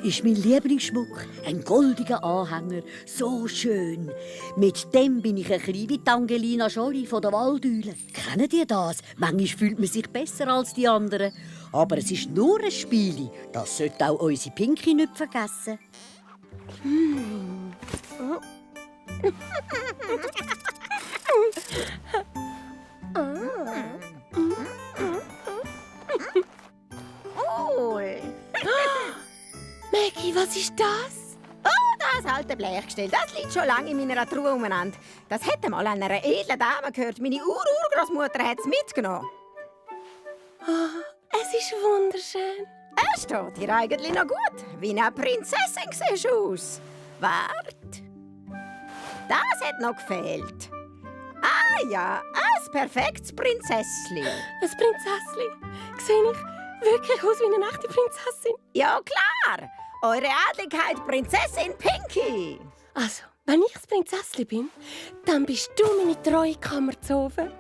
ist mein Lieblingsschmuck. Ein goldiger Anhänger. So schön. Mit dem bin ich ein bisschen wie Angelina Jolie von der Waldeule. Kennen ihr das? Manchmal fühlt man sich besser als die anderen. Aber es ist nur ein Spiel. Das sollte auch unsere Pinky nicht vergessen. Maggie, was ist das? Das alte Blechgestell, das liegt schon lange in meiner Truhe umeinander. Das hätte mal einer edlen Dame gehört. Meine Urgroßmutter hat es mitgenommen. Es ist wunderschön. Es steht dir eigentlich noch gut. Wie eine Prinzessin siehst du aus. Wart. Das hat noch gefehlt. Ah ja, ein perfektes Prinzessli. Ein Prinzessli. Sehe ich wirklich aus wie eine echte Prinzessin? Ja klar, Eure Adligkeit Prinzessin Pinky. Also, wenn ich das Prinzessli bin, dann bist du meine treue Kammerzofe.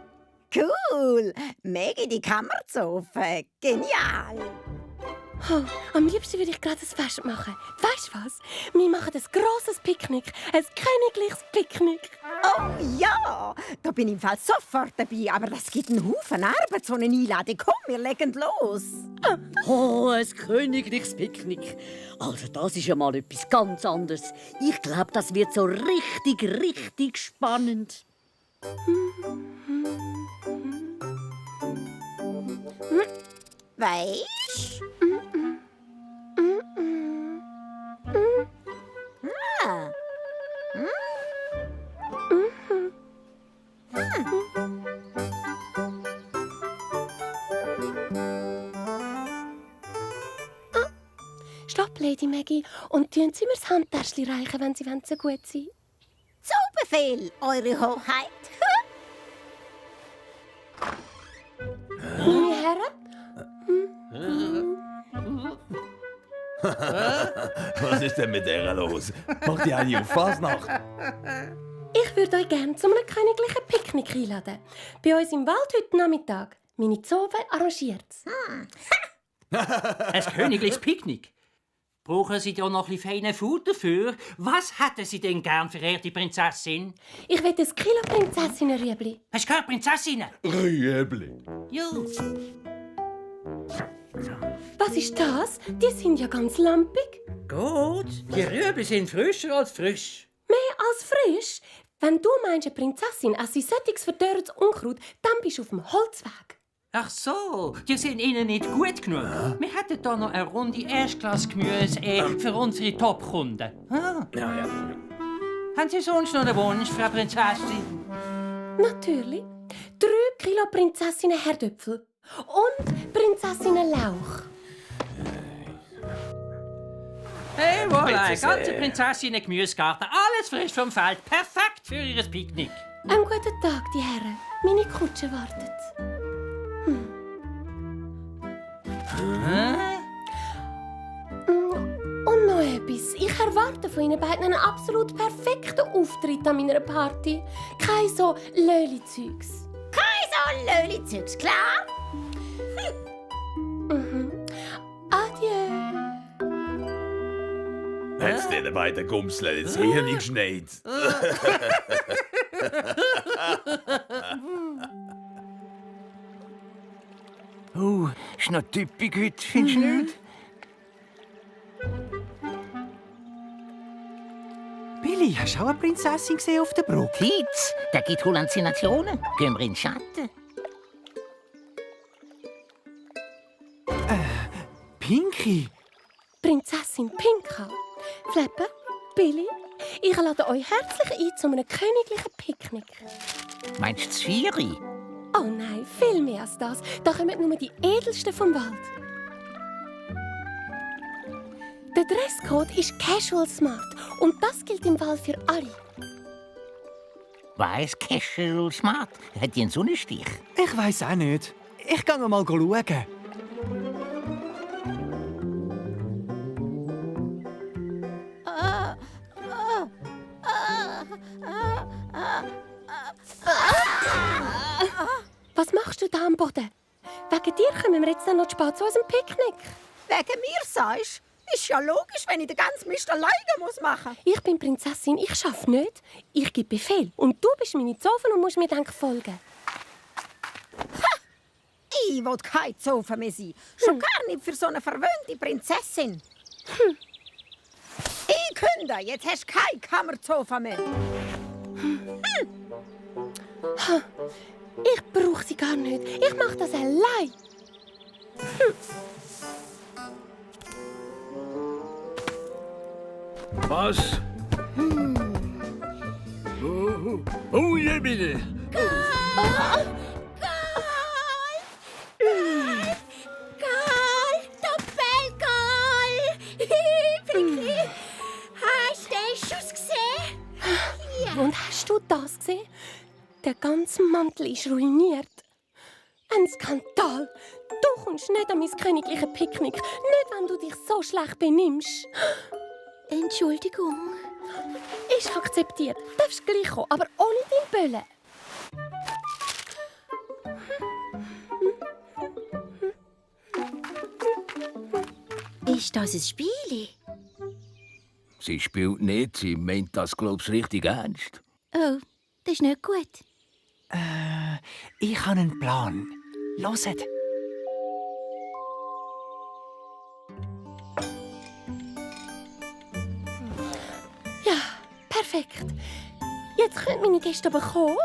Cool, Maggie die Kammerzofe. Genial. Oh, am liebsten würde ich gerade ein Fest machen. Weißt du was? Wir machen ein grosses Picknick. Ein königliches Picknick. Oh ja, da bin ich im Fall sofort dabei. Aber das gibt einen Haufen Arbeit, so eine Einladung. Komm, wir legen los. Oh, ein königliches Picknick. Also das ist ja mal etwas ganz anderes. Ich glaube, das wird so richtig spannend. Weisst? Ah. Stopp, Lady Maggie, und tun Sie mir das Handtäschchen reichen, wenn Sie so gut sein Zu Befehl, Eure Hoheit. Meine Herren? Was ist denn mit der los? Macht die eine auf Fasnacht? Ich würde euch gerne zu einem königlichen Picknick einladen. Bei uns im Wald heute Nachmittag. Meine Zofe arrangiert's. Ein königliches Picknick. Brauchen Sie da noch ein bisschen feine Food dafür? Was hätten Sie denn gern, verehrte Prinzessin? Ich will ein Kilo Prinzessinnenrüebli. Hast du gehört, Prinzessinnen? Rüebli. Ja. Was ist das? Die sind ja ganz lampig. Gut, die Rüebli sind frischer als frisch. Mehr als frisch. Wenn du meinst, eine Prinzessin esse solches verdörrtes Unkraut, dann bist du auf dem Holzweg. Ach so, die sind Ihnen nicht gut genug. Wir hätten da noch eine Runde Erstklassgemüse für unsere Top-Kunden. Ja. Haben Sie sonst noch einen Wunsch, Frau Prinzessin? Natürlich. 3 Kilo Prinzessinnen-Herdöpfel. Und Prinzessinnen-Lauch. Hey, voilà, ein Bitte ganzer sehr. Prinzessinnen-Gemüsegarten. Alles frisch vom Feld. Perfekt für Ihr Picknick. Einen guten Tag, die Herren. Meine Kutsche wartet. Und noch etwas. Ich erwarte von Ihnen beiden einen absolut perfekten Auftritt an meiner Party. Kein so Löli-Zeugs. So, Löli-Zeugs, klar? Adieu. Hat's den beiden Gumsle das Hirn geschneit? Ist noch typisch heute, findest du nicht? Billy, hast du auch eine Prinzessin gesehen auf der Brücke? Kitz, der gibt Halluzinationen. Gehen wir in den Schatten. Pinky? Prinzessin Pinka. Flapper, Billy, ich lade euch herzlich ein zu einem königlichen Picknick. Meinst du das Vieri? Oh nein, viel mehr als das. Da kommen nur die Edelsten vom Wald. Der Dresscode ist Casual Smart und das gilt im Wald für alle. Weiss Casual Smart? Hat die einen Sonnenstich? Ich weiss auch nicht. Ich gehe mal schauen. Was machst du da am Boden? Wegen dir kommen wir jetzt dann noch zu spät zu unserem Picknick. Wegen mir sagst Ist ja logisch, wenn ich den ganzen Mist alleine machen muss. Ich bin Prinzessin, ich schaffe nicht. Ich gebe Befehl. Und du bist meine Zofen und musst mir dann folgen. Ich will keine Zofe mehr sein. Schon gar nicht für so eine verwöhnte Prinzessin. Ich künde, jetzt hast du keine Kammerzofe mehr. Ich brauche sie gar nicht. Ich mache das allein. Was? Oh, je bitte. Karl, Doppelkarl! Pinky, hast du den Schuss gesehen? Und hast du das gesehen? Der ganze Mantel ist ruiniert. Ein Skandal. Du kommst nicht an mein königliches Picknick. Nicht, wenn du dich so schlecht benimmst. Entschuldigung. Ist akzeptiert. Darfst gleich kommen, aber ohne dein Böllen. Ist das ein Spiel? Sie spielt nicht, sie meint das, glaub's, richtig ernst. Oh, das ist nicht gut. Ich habe einen Plan. Hört. Ja, perfekt. Jetzt können meine Gäste aber kommen.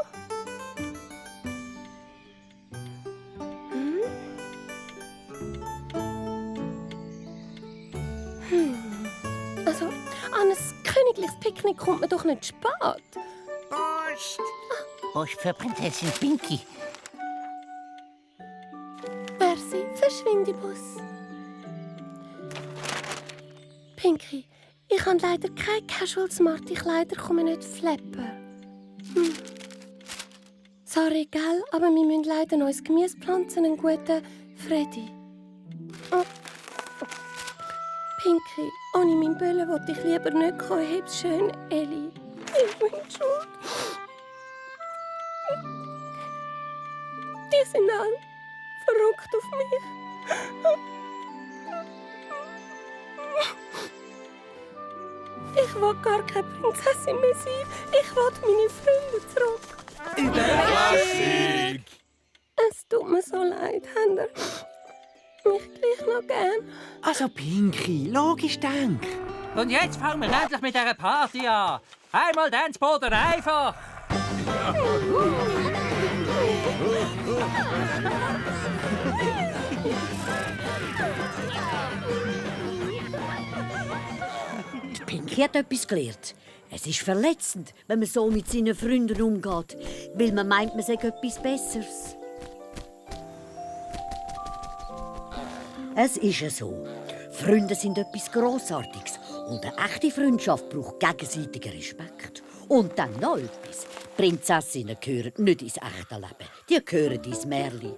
Also, an ein königliches Picknick kommt man doch nicht spät. Post für Prinzessin Pinky. Merci, verschwinde, Bus. Pinky, ich habe leider keine Casual smarte Kleider, komme nicht flappen. Sorry, gell, aber wir müssen leider neues Gemüse pflanzen, einen guten Freddy. Oh. Pinky, ohne meinen Böllen wollte ich lieber nicht kommen. Hab's schön, Elli. Ich bin schuld. Die sind alle verrückt auf mich. Ich will gar keine Prinzessin mehr sein. Ich will meine Freunde zurück. Klassik! Es tut mir so leid, habt ihr mich gleich noch gern? Also, Pinky, logisch denk. Und jetzt fangen wir endlich mit dieser Party an. Einmal Danceboden einfach. Die Pinky hat etwas gelernt. Es ist verletzend, wenn man so mit seinen Freunden umgeht, weil man meint, man sei etwas Besseres. Es ist ja so. Freunde sind etwas Grossartiges und eine echte Freundschaft braucht gegenseitigen Respekt. Und dann noch etwas. Prinzessinnen gehören nicht ins echte Leben. Die gehören ins Märchen.